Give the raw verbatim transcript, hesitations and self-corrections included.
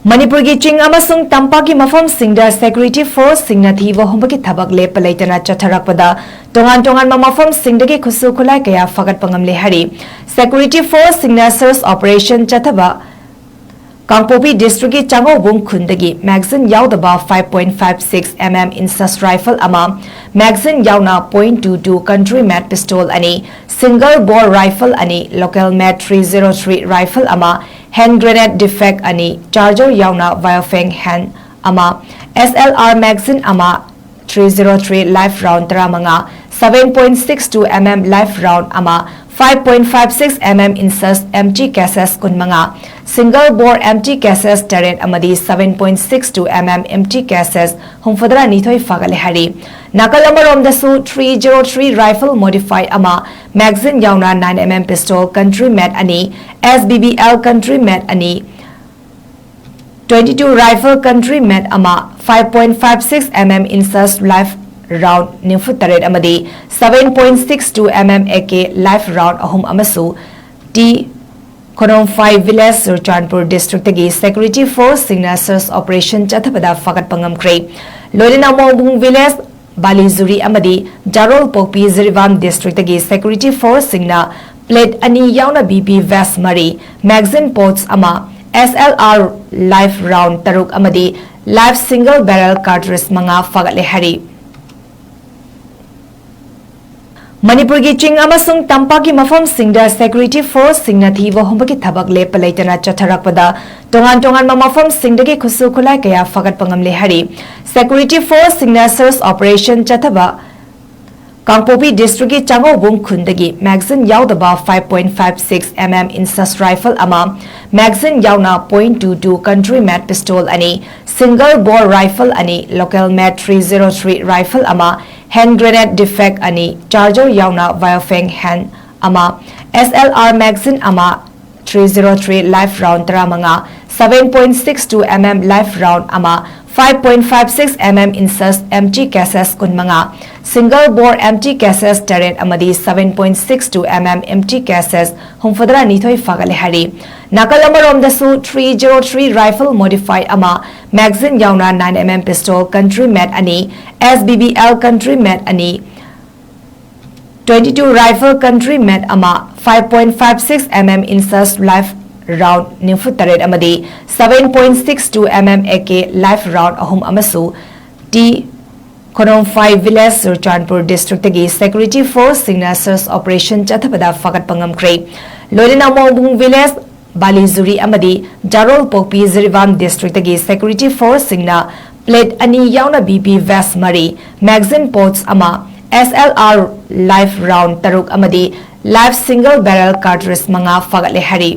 ꯃꯅꯤꯄꯨꯔꯒꯤ ꯆꯤꯡ ꯑꯃꯁꯨꯡ ꯇꯝꯄꯥꯛꯀꯤ ꯃꯐꯝꯁꯤꯡꯗ security forceꯁꯤꯡꯅ ꯊꯤꯕ ꯍꯨꯝꯕꯒꯤ ꯊꯕꯛ ꯂꯦꯞꯄ ꯂꯩꯇꯅ ꯆꯠꯊꯔꯛꯄꯗ ꯇꯣꯉꯥꯟ ꯇꯣꯉꯥꯟꯕ ꯃꯐꯝꯁꯤꯡꯗꯒꯤ ꯈꯨꯠꯁꯨ ꯈꯨꯠꯂꯥꯏ ꯀꯌꯥ ꯐꯒꯠꯄ ꯉꯝꯂꯦ ꯍꯥꯏꯔꯤ꯫ Security forceꯁꯤꯡꯅ search operation ꯆꯠꯊꯕ ꯀꯥꯡꯄꯣꯛꯄꯤ districtꯀꯤ ꯆꯥꯉꯧꯕꯨꯡ ꯈꯨꯟꯗꯒꯤ magazine ꯌꯥꯎꯗꯕ five point five six mm INSUS rifle ꯑꯃ, magazine ꯌꯥꯎꯅ point two two country made pistol ꯑꯅꯤ, single bore rifle ꯑꯅꯤ, local made three zero three rifle ꯑꯃ, hand grenade defect ꯑꯅꯤ, charger ꯌꯥꯎꯅ Baofeng hand ꯑꯃ, S L R magazine ꯑꯃ, three zero three live round ꯇꯔꯥꯃꯉꯥ, seven point six two mm live round ꯑꯃ, five point five six mm INSUS empty cases ꯀꯨꯟꯃꯉꯥ, single bore empty cases ꯇꯔꯦꯠ ꯑꯃꯗꯤ seven point six two mm empty cases ꯍꯨꯝꯐꯨꯇꯔꯥꯅꯤꯊꯣꯏ ꯐꯥꯒꯠꯂꯦ ꯍꯥꯏꯔꯤ꯫ ꯅꯥꯀꯜ ꯑꯃꯔꯣꯝꯗꯁꯨ three zero three rifle modify ꯑꯃ, magazine ꯌꯥꯎꯅ nine mm pistol country made ꯑꯅꯤ, S B B L country made ꯑꯅꯤ, twenty two rifle country made ꯑꯃ, five point five six mm INSUS live round ꯅꯤꯐꯨꯇꯔꯦꯠ ꯑꯃꯗꯤ seven point six two mm AK live round ꯑꯍꯨꯝ ꯑꯃꯁꯨ T ꯈꯣꯅꯣꯝꯐꯥꯏ village, Churachandpur districtꯇꯒꯤ security forceꯁꯤꯡꯅ search operation ꯆꯠꯊꯕꯗ ꯐꯥꯒꯠꯄ ꯉꯝꯈ꯭ꯔꯦ꯫ ꯂꯣꯏꯅꯅ ꯃꯣꯡꯕꯨꯡ village, ꯕꯥꯂꯤꯖꯨꯔꯤ ꯑꯃꯗꯤ ꯖꯥꯔꯣꯜ ꯄꯣꯛꯄꯤ Jiribam districtꯇꯒꯤ security forceꯁꯤꯡꯅ plate ꯑꯅꯤ ꯌꯥꯎꯅ B P vest ꯃꯔꯤ, magazine pouch ꯑꯃ, S L R live round ꯇꯔꯨꯛ ꯑꯃꯗꯤ live single barrel cartridge ꯃꯉꯥ ꯐꯥꯒꯠꯂꯦ ꯍꯥꯏꯔꯤ꯫ ꯃꯅꯤꯄꯨꯔꯒꯤ ꯆꯤꯡ ꯑꯃꯁꯨꯡ ꯇꯝꯄꯥꯛꯀꯤ ꯃꯐꯝꯁꯤꯡꯗ security forceꯁꯤꯡꯅ ꯊꯤꯕ ꯍꯨꯝꯕꯒꯤ ꯊꯕꯛ ꯂꯦꯞꯄ ꯂꯩꯇꯅ ꯆꯠꯊꯔꯛꯄꯗ ꯇꯣꯉꯥꯟ ꯇꯣꯉꯥꯟꯕ ꯃꯐꯝꯁꯤꯡꯗꯒꯤ ꯈꯨꯠꯁꯨ ꯈꯨꯠꯂꯥꯏ ꯀꯌꯥ ꯐꯒꯠꯄ ꯉꯝꯂꯦ ꯍꯥꯏꯔꯤ꯫ Security forceꯁꯤꯡꯅ search operation ꯆꯠꯊꯕ ꯀꯥꯡꯄꯣꯛꯄꯤ districtꯀꯤ ꯆꯥꯉꯧꯕꯨꯡ ꯈꯨꯟꯗꯒꯤ magazine ꯌꯥꯎꯗꯕ five point five six mm INSUS rifle ꯑꯃ, magazine ꯌꯥꯎꯅ point two two country made pistol ꯑꯅꯤ, single bore rifle ꯑꯅꯤ, local made three zero three rifle ꯑꯃ, hand grenade defect ꯑꯅꯤ, charger ꯌꯥꯎꯅ Baofeng hand ꯑꯃ, S L R magazine ꯑꯃ, three zero three live round ꯇꯔꯥꯃꯉꯥ, seven point six two mm live round ꯑꯃ, five point five six mm INSUS empty cases ꯀꯨꯟꯃꯉꯥ, single bore empty cases ꯇꯔꯦꯠ ꯑꯃꯗꯤ seven point six two M M empty cases ꯍꯨꯝꯐꯨꯇꯔꯥ ꯅꯤꯊꯣꯏ ꯐꯥꯒꯠꯂꯦ ꯍꯥꯏꯔꯤ꯫ ꯅꯥꯀꯜ ꯑꯃꯔꯣꯝꯗꯁꯨ three zero three rifle modified ꯑꯃ, magazine ꯌꯥꯎꯅ nine M M pistol country made ꯑꯅꯤ, S B B L country made ꯑꯅꯤ, twenty two rifle country made ꯑꯃ, five point five six M M inches live round ꯅꯤꯐꯨ ꯇꯔꯦꯠ ꯑꯃꯗꯤ seven point six two M M A K live round ꯑꯍꯨꯝ ꯑꯃꯁꯨ T ꯈꯣꯅꯣꯝꯐꯥꯏ village, Churachandpur district ꯇꯒꯤ security force ꯁꯤꯡꯅ search operation ꯆꯠꯊꯕꯗ ꯐꯥꯒꯠꯄ ꯉꯝꯈ꯭ꯔꯦ꯫ ꯂꯣꯏꯅꯅ ꯃꯣꯡꯕꯨꯡ village, ꯕꯥꯂꯤꯖꯨꯔꯤ ꯑꯃꯗꯤ ꯖꯥꯔꯣꯜ ꯄꯣꯛꯄꯤ ꯖꯤꯔꯤꯕꯥꯝ district ꯇꯒꯤ security force ꯁꯤꯡꯅ plate ꯑꯅꯤ ꯌꯥꯎꯅ B P vest ꯃꯔꯤ, magazine pouch ꯑꯃ, S L R live round ꯇꯔꯨꯛ ꯑꯃꯗꯤ live single barrel cartridge ꯃꯉꯥ ꯐꯥꯒꯠꯂꯦ ꯍꯥꯏꯔꯤ꯫